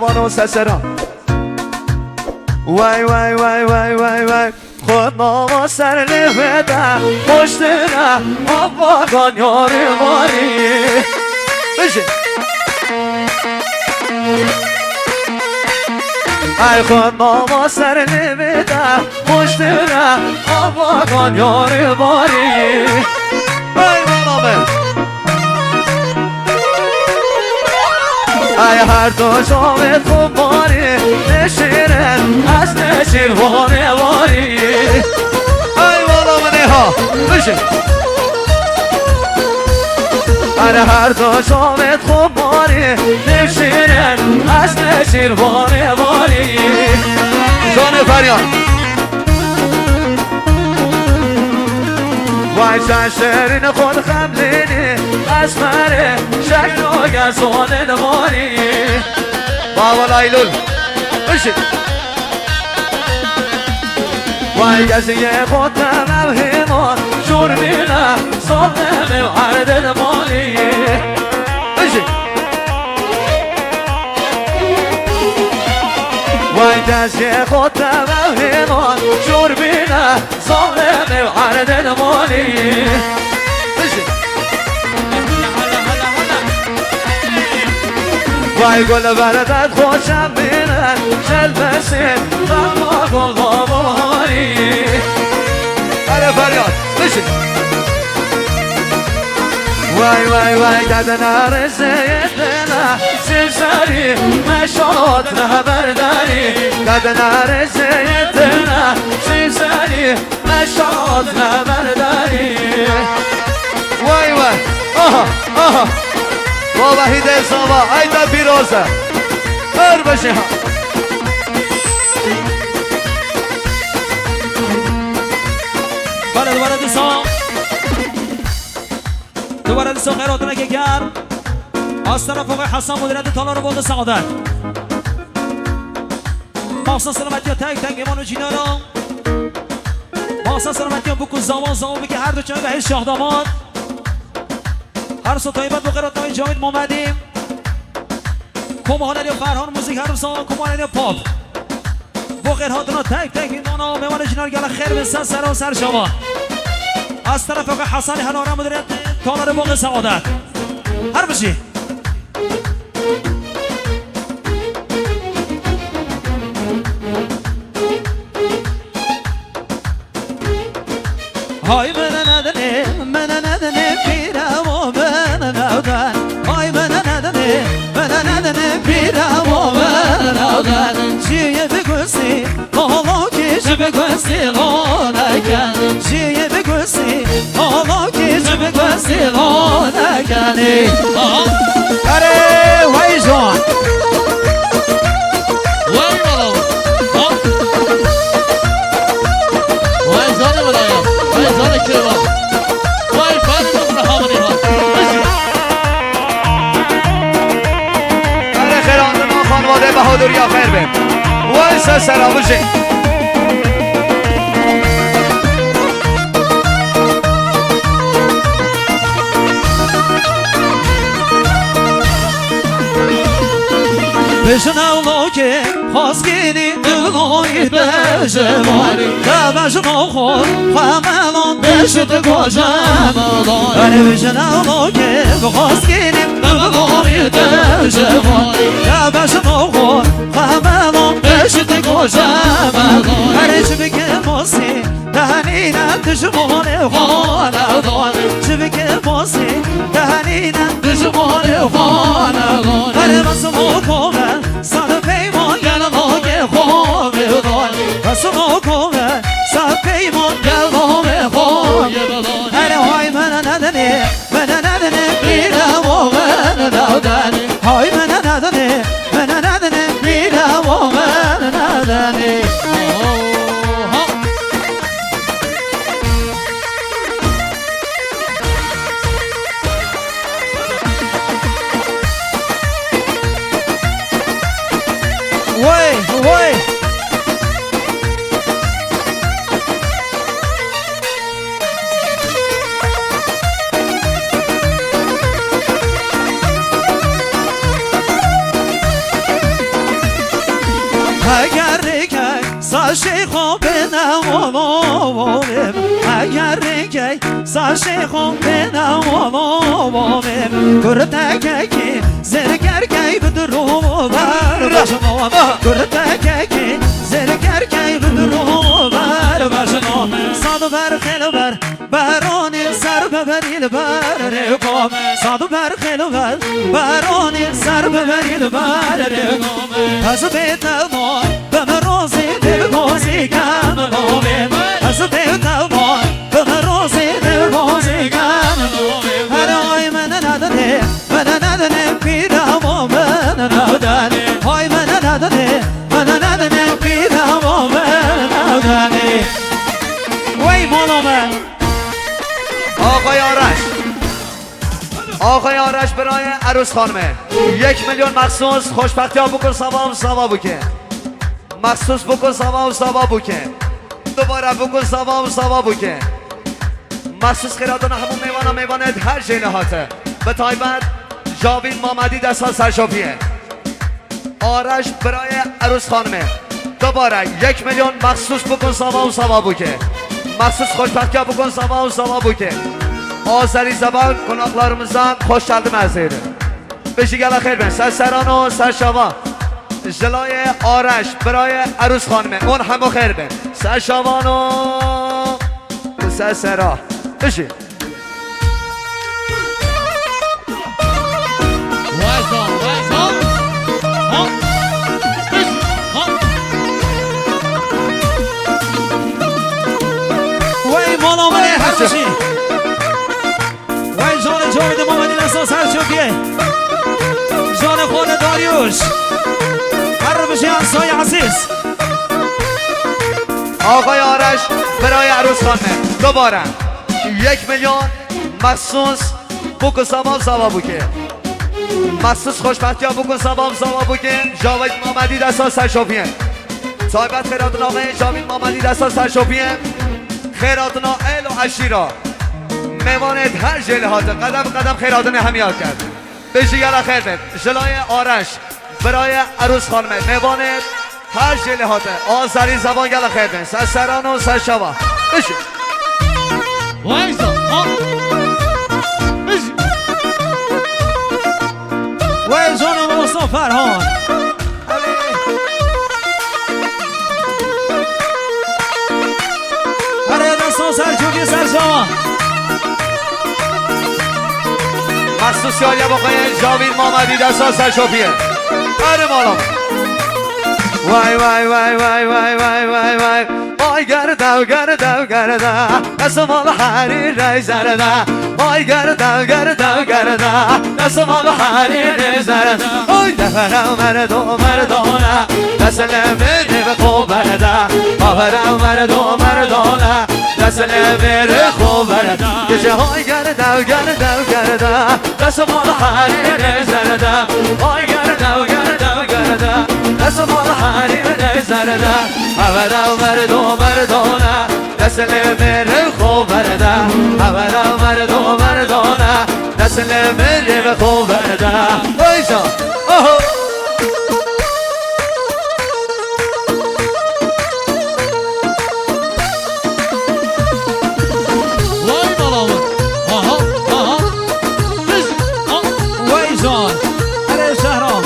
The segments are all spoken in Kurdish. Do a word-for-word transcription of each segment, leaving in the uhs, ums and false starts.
Vano sesera. Vay, vay, vay, vay, vay, vay. Xwe nama ser lê vê de, xweştir e, hava ganyarê warî. Bijî. Ay xwe nama ser lê vê de, xweştir e, hava ganyarê warî. Ay bala me. Ay her du çavê xwe barî, ne şîr e, ez ne şîrvanê warî. Ay bala me ne ha, bijî. Ay her du çavê xwe barî, ne şîr e, ez ne şîrvanê warî. Canê feryan. Vay çend şêrîn xwe dixemlînî, ez merê şeklo gezonê divanî. Baba Laylul. Işık. Vay geziyê xwe temevhîno, şûr bîne, zolê min erdê divanî. Işık. Vay dezê xwe temevhîno, şûr bîne, zolê min erdê divanî. Vay gul verdet xwe çem bîne, şelbesî, dama gul baharî. Hele feryad, bişî. Vay, vay, vay, kadına rezil etme, simsari, meşot, haberdarî. Kadına rezil etme, simsari, meşot, haberdarî. Vay, vay, aha, aha. Baba Hidê Zava, ayda pîroze. Her beşe ha. Bale, dubare disa. Dubare disa xeyr hatineke germ. Az tarafa Hasan Mudireti Talar boldu sağda. Mahsun selametiya tek tek iman û cînana. Mahsun selametiya bu ku zaman zaman bike her du çaga hiç şahdaman. Her so taybet bu xeyrat navê Cavit Muhammedî. Komahaneriya Ferhan Müzik her so komahaneriya pop. Bo xêr hatina tek tek îndana mêvanê cinar gele xêr bin ser sera û ser şama. Ez terefeke Hasanê Henara Mudiriyet Talarê Boxê Saodet. Her bijî. Hay mene nedene, mene nedene, pîra o mene nevden. Hay mene nedene, mene nedene, pîra o mene nevden. Çiye bi gusî, kolo ki ji bi gusî lo neke. Çiye bi gusî, kolo ki ji bi gusî lo neke. Erê, wey can. Wey bala. Ha? Wey canê bala ya. Wey canê kêwa. Wey bala ya, bala hamani ha. Erê xêr hatin, xanwade Behadur ya xêr be. Wey ser sera bijî. Bijin ewlo ke xwazkînî, ewlo î bejimari. Te bejino xo, xwe melon deşt gojemalo. Erê bijin ewlo ke xwazkînî, ewlo î bejimari. Te bejino xo, xwe melon deşt gojemalo. Erê çi bike mosî, Tenîne dijmanê xwe navdar, çi bike basî, tenîne dijmanê xwe navdar. Her mesmo kove, sar peyman gel lagê xwe bidar. Mesmo kove, sar peyman gel lagê xwe bidar. Her hay mene nedene, mene nedene, bîre bo mene navdar. Hay mene nedene, mene nedene, bîre bo mene nedene. Oha. Wey, wey. Eger rêkey saşê xwe bêne olovim, eger rêkey saşê xwe bêne olovim, kurtekekî zêrkerkey bi diro ber bejno, kurtekekî zêrkerkey bi diro ber bejno. Sad ber xêl ber Beronî ser biberî li ber rêko me. Sad û ber xêl û ber. Beronî ser biberî li ber rêko me. Ez bê te van, bi min rozî dê bi gozî kem lovê. Ez bê te van, bi min rozî dê bi gozî kem lovê. Her ay min nedinê, min nedinê, pîra vo min nedinê. Ay min nedinê, min nedinê, pîra vo min nedinê. Wey mala me. آقای آرش، آقای آرش برای عروس خانمه یک میلیون مخصوص. خوشبختیا بکن سوا و سوا بکن. مخصوص بکن سوا و سوا بکن. دوباره بکن سوا و سوا بکن. مخصوص خیراتان همون میوان و میوانت هر جیل هاته. به تایبت جاوید محمدی دستا سرشوفیه. آرش برای عروس خانمه. دوباره یک میلیون مخصوص بکن سوا و سوا بکن. مخصوص خوشبختیا بکن سوا و سوا بکن. آذری زبان konaklarımızdan hoş geldin Azeri. Beşi gel xêr bin. Ser seran û ser şavan. Jilay Areş, birayê Erûs xanimê. Hûn hemû xêr bin. Ser şavan û ser sera. Beşi. Vay zor, vay zor. Hop. Üç. Hop. Vay mala me, her şey. Vay canê Cavîdê Mamedî desta ser çekiye. Canê xwe de Daryuş. Her bijî Ensayê Ezîz. آقای آرش برای عروس خانمه دوباره یک میلیون مخصوص بکن سوا و سوا بکن. مخصوص خوشبختیا بکن سوا و سوا بکن. جاوید محمدی دستا سرشوفیه. تایبت خیراتنا آقای جاوید محمدی دستا سرشوفیه. خیراتنا اهل و عشیرا. میوانت هر جیل هاته. قدم قدم خیراتنا همیار کرد. Beşi gel xêr bin. Jilay Areş. Birayê Erûs xanimê. Mêvanê her jêlê hate. Azerî zevan gele xêr bin. Ser seran û ser şeva. Biş. Vay zor. Ha. Biş. Vay canım olsun Ferhan. Her yerden son ser çok iyi ser şeva. Mexsûs yariya bo xwe ye Cavîr Mamedî desta ser şopiyê. Erê mala. Vay, vay, vay. Vay gerdew, gerdew, gerda, dest mal herî rey zerda. Vay gerdew, gerdew, gerda, dest mal herî rey zerda. Oy deverew merdo, merdona, dest lê mêrê ve xo berda. Baverew merdo, merdona, dest lê mêrê xo berda. Gece hay gerdew, gerdew, gerda, dest mal herî rê zerda. Ay gerdew, gerdew, gerda, dest mal herî rê zerda. Heverew merdo, merdona, dest lê mêrê xo berda. Heverew merdo, merdona, dest lê mêrê ve xo berda. Oysa, oho. Vay bala vay. Aha, aha. Biz, a- Vay can. Hele Şehram.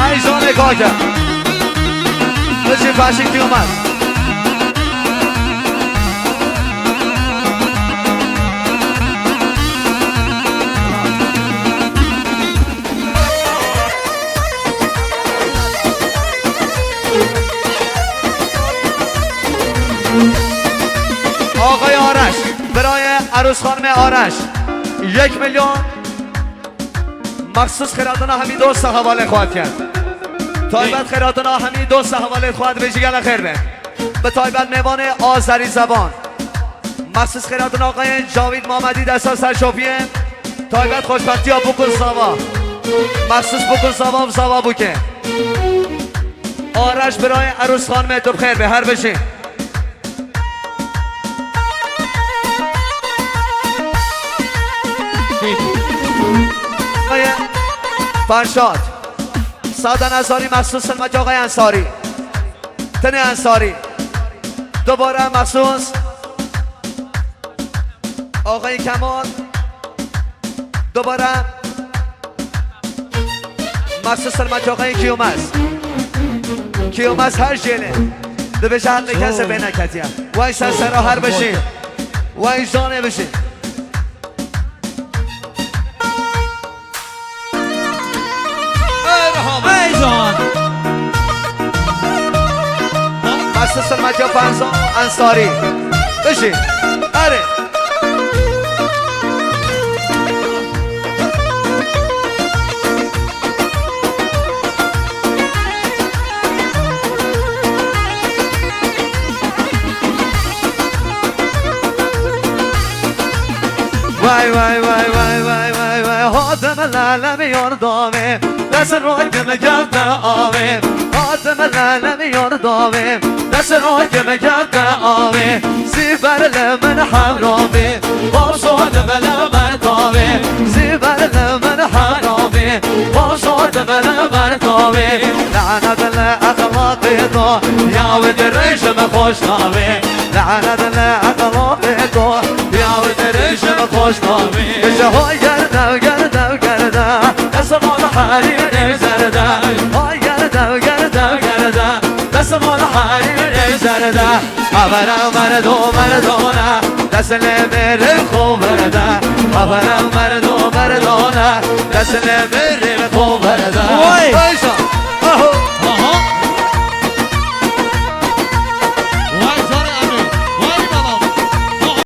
Ay canê kake. Biçî faşik diyormaz. آقای آرش، برای عروس خانم آرش، یک میلیون مخصوص خیراتنا همی دوست حواله خواهد کرد. تایبت خیراتنا همی دوست حواله خواهد بجی گله خیر به. به تایبت میوان آذری زبان. مخصوص خیراتنا آقای جاوید محمدی دستا سرشوفیه. تایبت خوشبختی ها بکن سوا. مخصوص بکن سوا و سوا بکن. آرش برای عروس خانم تو بخیر به هر بشین. Ferşad. Sadan Ensarî, mexsûs Selma Cagay Ensarî. Tenê Ensarî. Dubare mexsûs Axayê Kemal. Dubare mexsûs Selma Cagay Kiyomez. Kiyomez her jêlê. Dibêje her ne kese bê neketiye. Wey ser sera her bijî. Wey canê bijî. Ey Rehaman. Ey can. Mexsûs Selma Cagay Ensarî. Bijî. Erê. Vay vay vay vay vay vay vay. Hadim lale mi yordamê, dest rokim gevde avê. Hadim lale mi yordamê, dest rokim gevde avê. Zîver li min hemra bê, baş hadim li ber tavê. Zîver li min hemra bê, baş hadim li ber tavê. Lanet li exlaqê to, ya wê di rejim xweş navê. Lanet li exlaqê to, ya wê di rejim xweş navê. Ji ho gerde, gerde, gerde. Esma li herî zerde. Ho gerde, gerde, gerde. Esma li herî zerde. Avara merdo, merdona. Dest li mêrê xo berde. Avara merdo, merdona. Dest li mêrê xo berde. Vay! Vay can.